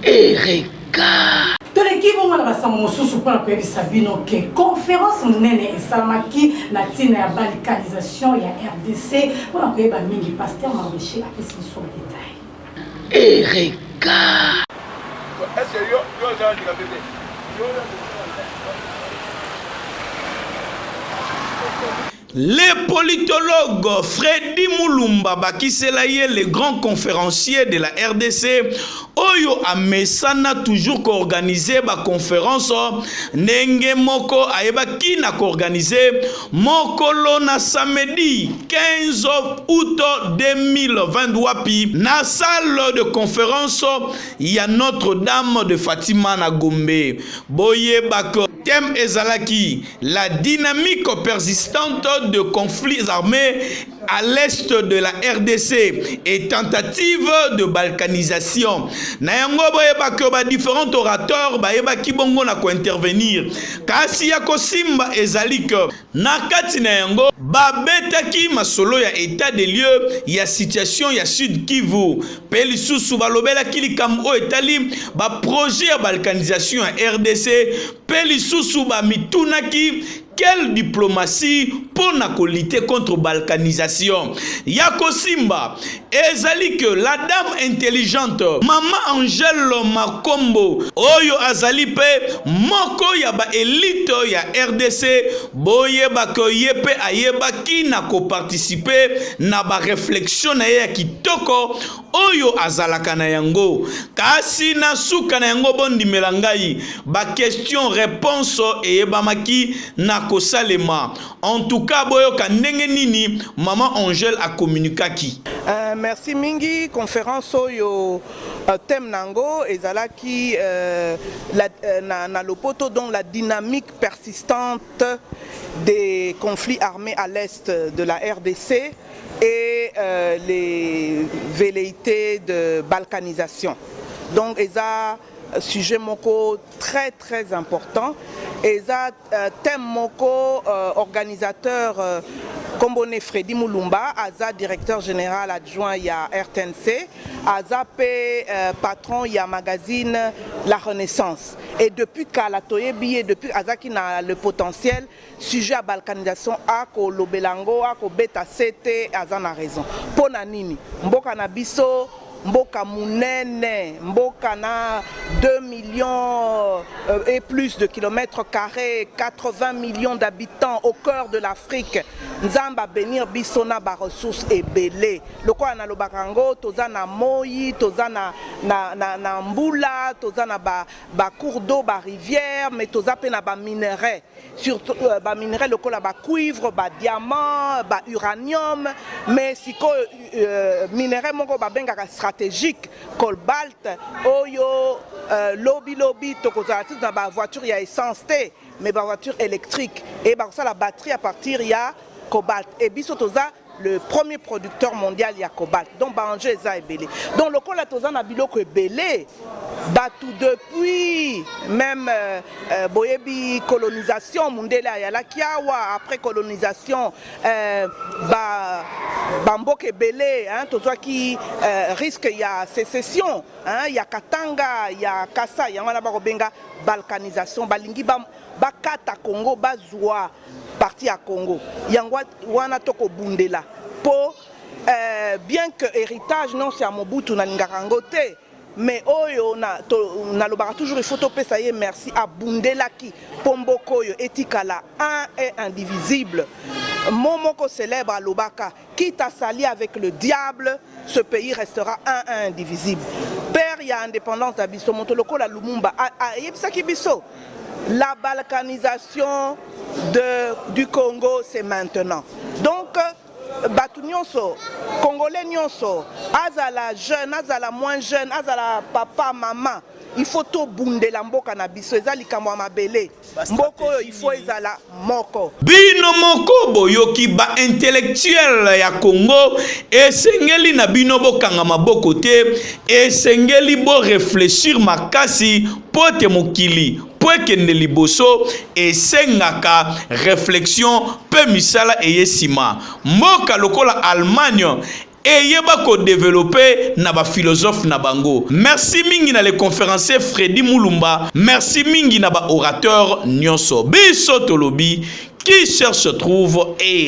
Ereka. Toleki bongo na basango mosusu mpo na koyebisa bino ke conference monene esalamaki na ntina ya balkanisation ya RDC. Mpo na koyeba mingi, Pasteur Mardochee apesi biso ba details. Ereka. Le politologue Freddy Mulumba bakisela ye le grand conférencier de la RDC oyo amesana toujours koorganize ba conférence ndenge moko ayebaki na koorganize mokolo na samedi 15 août 2020 wapi na salle de conférence ya Notre-Dame de Fatima na Gombe. Boyebaka thème ezalaki la dynamique persistante de conflits armés à l'est de la RDC et tentative de balkanisation. Na yango boyebaki ba différents orateurs bayebaki bongo na ko-intervenir. Kasi ya kosimba ezali que Na kati na yango, babetaki masolo ya etat des lieux ya situation ya Sud Kivu mpe lisusu balobelaki likambo oyo etali ba projets ya balkanisation ya rdc mpe lisusu bamitunaki quelle diplomatie mpo na ko lutter contre balkanisation. Ya kosimba ezali que la dame intelligente mama Angèle Makombo oyo azali mpe moko ya ba elite ya rdc, boyeba que ye mpe ayebaki na ko participer na ba reflexions na ye ya kitoko oyo azalaka na yango. Kasi na suka na yango bondimela ngai ba questions reponses eyebamaki na kosalema. En tout cas boyoka ndenge nini maman Angèle a communiquaki. Merci mingi conference oyo thème na yango ezalaki la, na, na lopoto donc la dynamique persistante des conflits armés à l'est de la RDC et les velléités de balkanisation. Donc eza sujet moko très très important, eza thème moko organisateur kombo ne Freddy Mulumba, aza directeur général adjoint ya RTNC, aza pe patron ya magazine La Renaissance, et depuis kala toyebi ye, depuis azaki na le potentiel sujet ya balkanisation akolobela yango, akobeta sete, aza na raison. Mpo na nini mboka na biso, mboka munene, mboka na 2 millions et plus de kilomètres carrés, 80 millions d'habitants au cœur de l'Afrique, Nzambe abénir biso na ba ressources ebele. Lokola nalobaka yango, toza na moi, toza na mbula, toza na ba cours d'eau, ba rivières, mais toza pe na ba minerais, surtout ba minerais lokola ba cuivre, ba diamant, ba uranium, mais sikoyo minerais moko babengaka stratégique, cobalt, oyo lobi lobi tokozala ti na ba voiture ya essence te, mais ba voiture électrique, et bakosala batterie à partir ya cobalt, et biso toza le premier producteur mondial ya cobalt. Donc ba enjeu eza ebele. Donc lokola toza na biloko ebele, bato depuis même boyebi colonisation, mundele ayalaki awa, après colonisation bamboka ebele, hein, tozwaki risque ya sécession, hein, ya Katanga, ya Kasai, yango wana bakobenga balkanisation, balingi bakata Congo, bazwa partie ya Congo. Yango wana tokobundela po bien que héritage nyonso ya Mobutu nalingaka yango te, mais oyo nalobaka toujours, il faut topesa ye merci, abundelaki mpo mboka oyo etikala un et indivisible. Mo moko célèbre alobaka: "Quitte à s'allier avec le diable, ce pays restera un et indivisible." Père ya indépendance na biso, moto lokola Lumumba ayebisaki biso: "La balkanisation du Congo, c'est maintenant." Donc bato nyonso, Congolais nyonso, azala jeune, azala moins jeune, azala papa, mama, il faut tobundela mboka na biso. Eza likambo ya mabele, mboka oyo il faut ezala moko. Bino moko boyoki baintellectuel ya Congo, esengeli na bino bokanga maboko te, esengeli boréfléchir makasi mpo ete mokili mpo ekende liboso esengaka réflexion mpe misala eye nsima. Mboka lokola Allemagne. Eyeba kodévelopper na baphilosophe na bango. Merci mingi na le conférencier Fredi Mulumba, merci mingi na baorateur nyonso. Biso tolobi: qui cherche trouve. Et